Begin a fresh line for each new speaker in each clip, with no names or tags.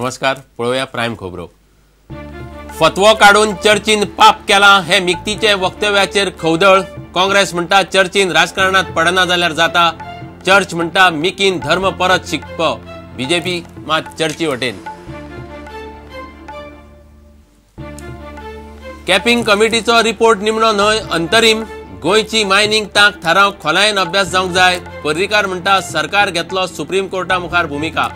नमस्कार, पळोवया प्रायम खबरो. फतवो काडून चर्चीन पाप केला हे मिक्तीचे वक्तव्याचेर खवदळ. काँग्रेस म्हणटा चर्चीन राजकारणात पडना जाल्यार जाता. चर्च म्हणटा मिकीन धर्म परत शिकपो. बीजेपी मात चर्ची वटेन. कॅपिंग कमिटीचो रिपोर्ट निमणो न्हय, अंतरीम. गोंयची मायनिंग तांक थारावंक खोलायेन अभ्यास जावंक जाय. पर्रीकार म्हणटा सरकार घेतलो सुप्रीम कोर्टा मुखार भुमिका.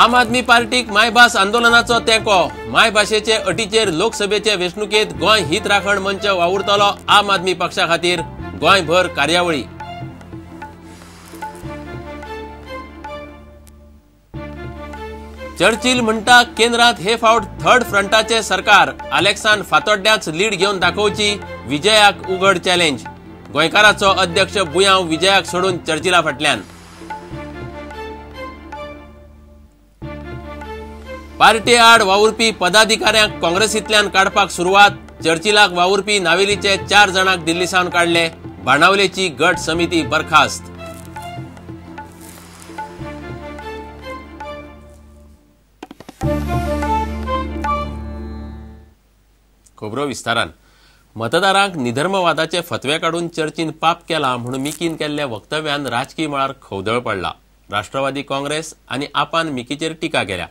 आम आदमी पार्टीक मायभास आंदोलनाचो तेंको. मायभाशेचे अटीचेर लोकसभेचे वेंचणुकेंत गोंय हित राखण मंच वावुरतलो. आम आदमी पक्षा खातीर गोंयभर कार्यावळी. चर्चिल म्हणटा केंद्रात हे फावट थर्ड फ्रंटाचे सरकार. आलेक्सान फातोड्ड्याच लीड घेवन दाखोवची. विजयाक उघड चॅलेंज. गोंयकाराचो अध्यक्ष बुयांव विजयाक सोडून चर्चिला फाटल्यान. पार्टी आड वावुरपी पदाधिकाऱ्यांक काँग्रेसींतल्यान काडपाक सुरवात. चर्चिलाक वावुरपी नावेलीचे 4 जाणांक दिल्ली सावन काडले. बाणावलेची गट समिती बरखास्त. खबरो विस्तारान. मतदारांक निधर्मवादाचे फतवे काडून चर्चीन पाप केला म्हूण मिकीन केल्ल्या वक्तव्यान राजकी मळार खवदळ पडला. राष्ट्रवादी काँग्रेस आनी आपान मिकीचेर टिका केल्या.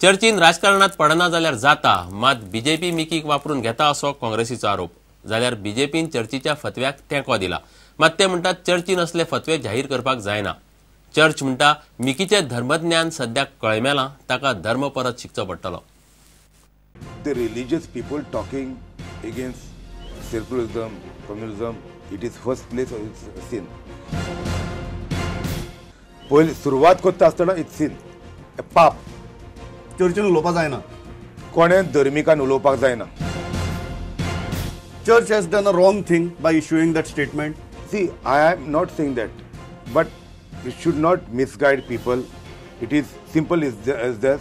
चर्चीन राजकारणात पडना जाल्यार जाता, मात बीजेपी मिकीक वापरून घेता असो काँग्रेसीचो आरोप. जाल्यार बीजेपीन चर्चीच्या फतव्याक तेंको दिला. मात ते म्हणटात चर्चीन असले फतवे जाहीर करपाक जायना. चर्च म्हणटा मिकीचें धर्मज्ञान सद्याक कळमेलां, ताका धर्म परत शिकचो पडटलो.
The religious people talking against secularism, communism, it is first place it's a sin. पयली सुरवात करता आसतना it's sin, पाप.
चर्चीन उलोवपाक जायना,
कोणें धर्मिकान उलोवपाक जायना.
Church has done a wrong thing by issuing that statement.
See, I am not saying that, but it should not misguide people. It is simple as this.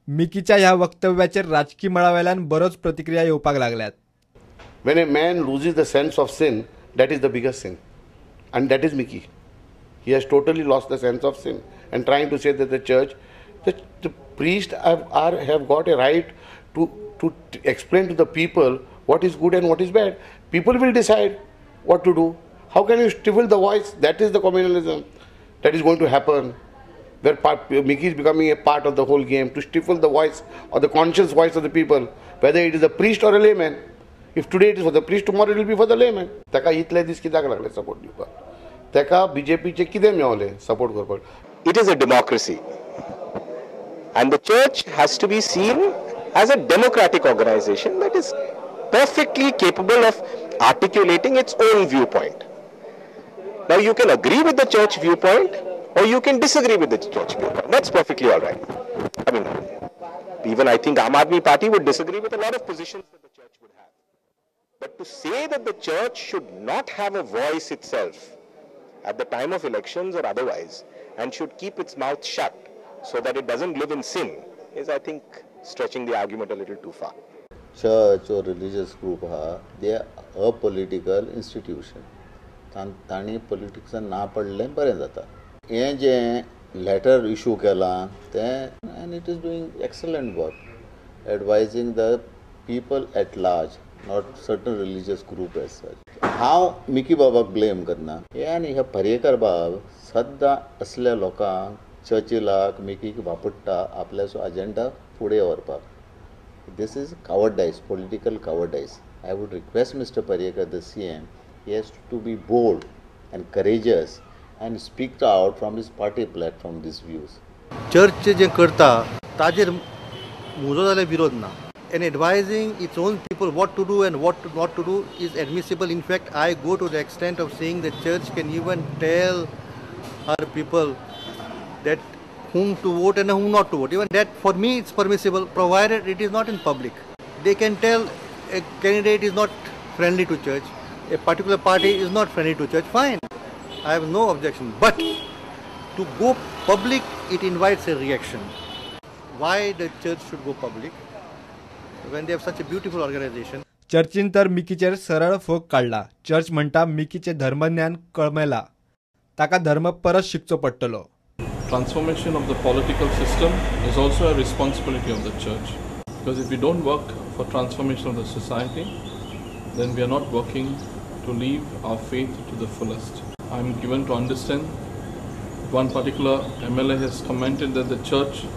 मिकीच्या ह्या वक्तव्याचेर राजकी मळावेल्यान बरोच प्रतिक्रिया येवपाक लागल्यात.
When a man loses the sense of sin, that is the biggest sin, and that is Mickey. He has totally lost the sense of sin and trying to say that the church, the priest have got a right to explain to the people what is good and what is bad. People will decide what to do. How can you stifle the voice? That is the communalism that is going to happen, where Mickey is becoming a part of the whole game to stifle the voice or the conscious voice of the people, whether it is a priest or a layman. If today it is for the priest, tomorrow it will be for the layman. Taka itle dis kidak lagle support diwpak, teka BJP che kide mevle support karpak.
It is a democracy, and the church has to be seen as a democratic organization that is perfectly capable of articulating its own viewpoint. Now you can agree with the church viewpoint or you can disagree with the church viewpoint. That's perfectly all right. I mean, even I think Aam Aadmi Party would disagree with a lot of positions that the church would have. But to say that the church should not have a voice itself at the time of elections or otherwise, and should keep its mouth shut so that it doesn't live in sin, is, I think, stretching the argument a little too far.
Church or religious group, they are a political institution. तांणी पॉलिटिक्सान ना पडलें बरें जाता. हें जें letter issue केलां तें, and it is doing excellent work advising the people at large, not certain religious group as such. हांव मिकी बाबाक ब्लेम करना. हे आनी हे पर्येकर बाब सद्दां असल्या लोकांक चर्चिलाक मिकीक वापरता आपल्याचो अजेंडा फुडें व्हरपाक. This is cowardice, political cowardice. I would request Mister Parrikar, the CM, he has to be bold and courageous and speak out from his party platform these views.
Church जे करता ताजेर म्हजो जाल्यार विरोध ना. And advising its own people what to do and what not to do is admissible. In fact, I go to the extent of saying the church can even tell her people that whom to vote and whom not to vote. Even that, for me, it's permissible, provided it is not in public. They can tell a candidate is not friendly to church, a particular party is not friendly to church, fine. I have no objection. But to go public, it invites a reaction. Why the church should go public when they have such a beautiful organization?
चर्चीन तर मिकीचेर सरळ फोग काडला. Church म्हणटा मिकीचें धर्मज्ञान कळमेला, ताका धर्म परत शिकचो पडटलो.
Transformation of the political system is also a responsibility of the church, because if we don't work for transformation of the society, then we are not working to live our faith to the fullest. I am given to understand one particular MLA has commented that the church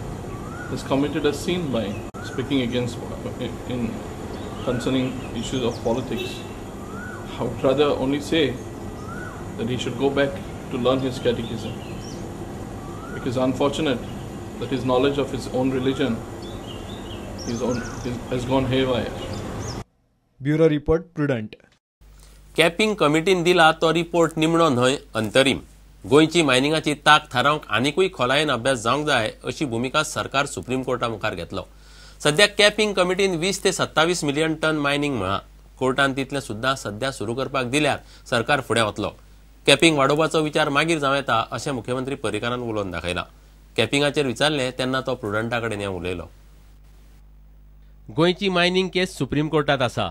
has committed a sin by speaking against in concerning issues of politics. I would rather only say that he should go back to learn his catechism, because unfortunate that his knowledge of his own religion has gone haywire.
Bureau report, Prudent.
Capping कमिटीन दिला तो report निमणो न्हय, अंतरीम. गोंयची मायनिंगाची ताक थारावंक आनिकूय खोलायेन अभ्यास जावंक जाय अशी भुमिका सरकार सुप्रीम कोर्टा मुखार घेतलो. सध्या कॅपिंग कमिटीन 20 ते 27 मिलियन टन मायनिंग म्हळां. कोर्टान तितलें सुद्दां सध्या सुरू करपाक दिल्यार सरकार फुडें वतलो. कॅपिंग वाडोवपाचो विचार मागीर जावं येता अशें मुख्यमंत्री पर्रीकारान उलोवन दाखयलां. कॅपिंगाचेर विचारलें तेन्ना तो प्रुडंटा कडेन हें उलयलो. गोंयची मायनिंग केस सुप्रीम कोर्टात आसा.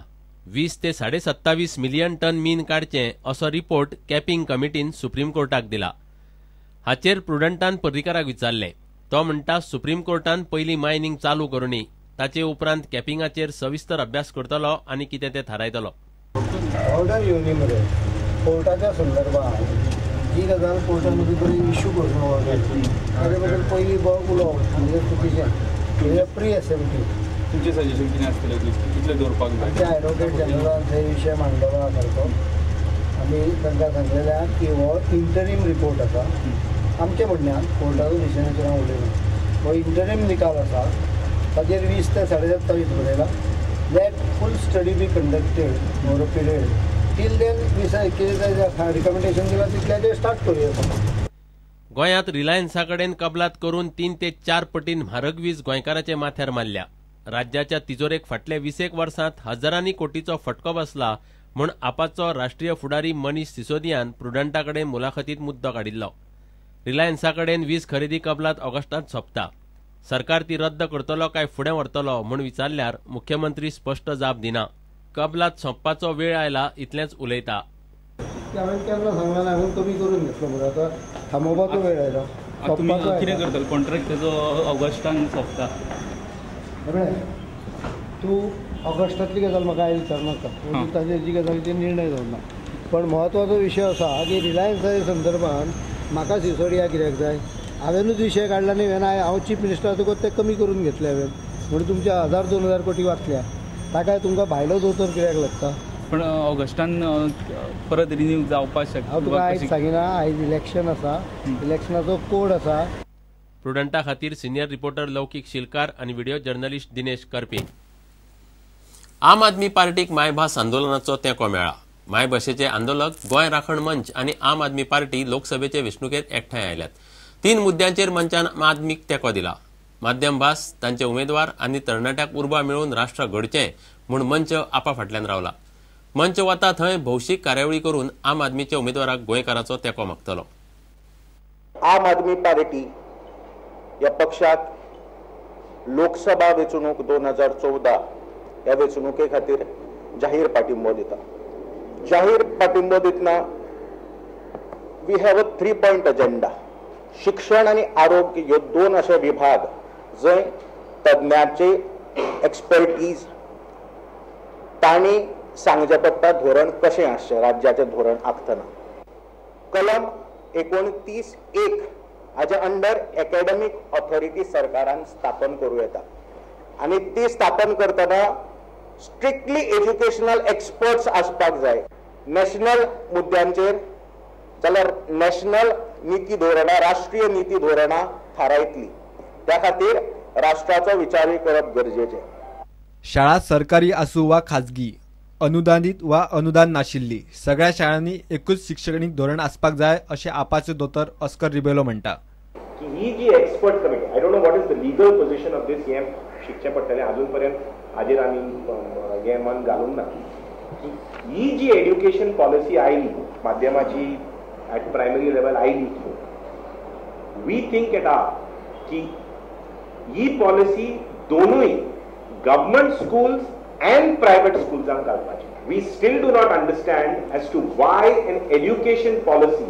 20 ते 27.5 मिलियन टन मीन काडचें असो रिपोर्ट कॅपिंग कमिटीन सुप्रीम कोर्टाक दिला. हाचेर प्रुडंटान पर्रीकाराक विचारलें. तो म्हणटा सुप्रीम कोर्टान पयलीं मायनिंग चालू करुनी, ताचे उपरांत कॅपिंगाचेर सविस्तर अभ्यास करतलो आनी कितें तें थारायतलो.
ऑर्डर येवनी मरे कोर्टाच्या संदर्भात जी गजाल कोर्टान बरी इश्यू करून ऑर्डर ताजे बद्दल पयलीं उलोवप म्हणजे चुकीचें. प्री एसेम्बली
तुमचें सजेशन कितें आसतलें कितलें दवरपाक जाय?
आमच्या एडवोकेट जनरलान थंय विशय मांडलेलो आसा सारको. आमी तांकां सांगलेलें आहा की हो इंटरीम रिपोर्ट आसा. आमच्या म्हणण्यान कोर्टाचो डिसिजनाचेर हांव उलयना. हो इंटरीम निकाल आसा, ताजेर 20 ते 27.5 बरयला. Let full study be conducted over a period till then कितें जाय रिकमेंडेशन दिलां तितल्याचेर स्टार्ट करूया.
गोंयांत रिलायन्सा कडेन कबलात करून 3 ते 4 पटीन म्हारग वीज गोंयकाराच्या माथ्यार मारल्या. राज्याच्या तिजोरेक फाटल्या 20 वर्सांत हजारांनी कोटीचो फटको बसला म्हूण आपाचो राष्ट्रीय फुडारी मनीष सिसोदियान प्रुडंटा कडेन मुलाखतीत मुद्दो काडिल्लो. रिलायन्सा कडेन वीज खरेदी कबलात ऑगस्टांत सोंपता. सरकार ती रद्द करतलो काय फुडें व्हरतलो म्हूण विचारल्यार मुख्यमंत्री स्पश्ट जाप दिना. कबलात सोंपपाचो वेळ आयला इतलेंच उलयता.
हांवें केन्ना सांगला ना, हांवें कमी करून घेतलो मरे. आतां थांबोवपाचो वेळ आयला.
तुमी कितें करतले? कॉन्ट्रॅक्ट तेजो ऑगस्टान सोंपता.
तूं ऑगस्टांतली गजाल म्हाका आयज विचारनाका, ताजेर जी गजाल ती निर्णय जावना. पण म्हत्वाचो विशय आसा की रिलायन्साच्या संदर्भात म्हाका सिसोडिया कित्याक जाय? हांवेनूच विशय काडला न्ही. हांव चीफ मिनिस्टर जातकूच ते कमी करून घेतले हांवें, म्हणून तुमचे 1000-2000 कोटी वाचल्या. ताकाय तुमकां भायलो दोतोर कित्याक लागता?
पण ऑगस्टान परत रिन्यू जावपाक शकता.
हांव तुका आयज सांगिना, आयज इलेक्शन आसा, इलेक्शनाचो कोड आसा.
प्रुडंटा खातीर सिनियर रिपोर्टर लौकीक शिलकार आनी व्हिडिओ जर्नलिस्ट दिनेश करपी. आम आदमी पार्टीक मायभास आंदोलनाचो तेंको मेळ्ळा. मायभाशेचे आंदोलक गोंय राखण मंच आनी आम आदमी पार्टी लोकसभेचे वेंचणुकेंत एकठांय आयल्यात. 3 मुद्द्यांचेर मंचान आम आदमीक तेंको दिला. माध्यम भास, तांचे उमेदवार आनी तरणाट्याक उर्बा मेळून राष्ट्र घडचें म्हूण मंच आपा फाटल्यान रावला. मंच वता थंय भौशीक कार्यावळी करून आम आदमीच्या उमेदवाराक गोंयकाराचो तेंको मागतलो.
आम आदमी पार्टी ह्या पक्षाक लोकसभा वेंचणूक 2014 ह्या वेंचणुके खातीर जाहीर पाठिंबो दिता. जाहीर पाठिंबो दितना we have a 3 point agenda. शिक्षण आनी आरोग्य ह्यो 2 अशे विभाग जंय तज्ञांची एक्सपर्टीज तांणी सांगचें पडटा धोरण कशें आसचें, राज्याचें धोरण आंखतना. कलम 29(1) हाच्या अंडर एकेडमीक ऑथॉरिटी सरकारान स्थापन करूं येता आनी ती स्थापन करतना स्ट्रिक्टली एज्युकेशनल एक्सपर्ट्स आसपाक जाय. नॅशनल मुद्द्यांचेर जाल्यार नॅशनल निती धोरणां, राष्ट्रीय निती धोरणां थारायतली. त्या खातीर राष्ट्राचो विचारूय करप गरजेचें.
शाळा सरकारी आसूं वा खाजगी, अनुदानीत वा अनुदान नाशिल्ली, सगळ्या शाळांनी एकूच शिक्षणीक धोरण आसपाक जाय अशें आपाचे दोतोर ऑस्कर रिबेलो म्हणटा.
ही जी expert committee, I don't know what is the legal position of this, हें शिकचें पडटलें. अजून पर्यंत हाजेर आमी हें मन घालूंक ना. ही जी एड्युकेशन पॉलिसी आयली माध्यमाची एट प्रायमरी लेवल आयली, we think at are की ही पॉलिसी दोनूय गव्हर्मेंट स्कूल्स and private स्कूल्सांक घालपाचें. We still do not understand as to why an education policy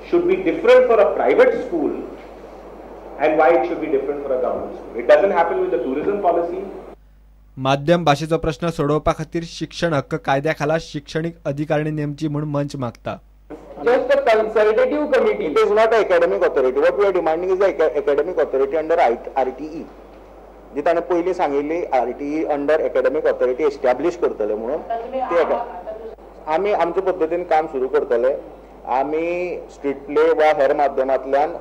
should be different for a private school and why it should be different for a government school. It doesn't happen with the tourism policy.
माध्यम भाशेचो प्रश्न सोडोवपा खातीर शिक्षण हक्क कायद्या खाला शिक्षणीक अधिकारणी नेमची म्हूण मंच मागता.
Just a consultative committee. It is not an academic authority. What we are demanding is the academic authority under RTE. जी ताणें पयलीं सांगिल्ली RTE under academic authority establish करतले म्हणून, ते आमी आमचे पद्दतीन काम सुरू करतले. आमी स्ट्रीट प्ले वा हेर माध्यमांतल्यान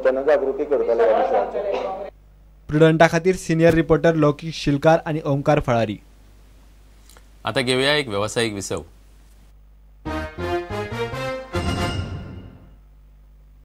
जनजागृती करतले ह्या विशयाचेर.
प्रुडंटा खातीर सिनियर रिपोर्टर लौकीक शिलकार आनी ओंकार फळारी.
आता घेवया एक वेवसायीक विसव.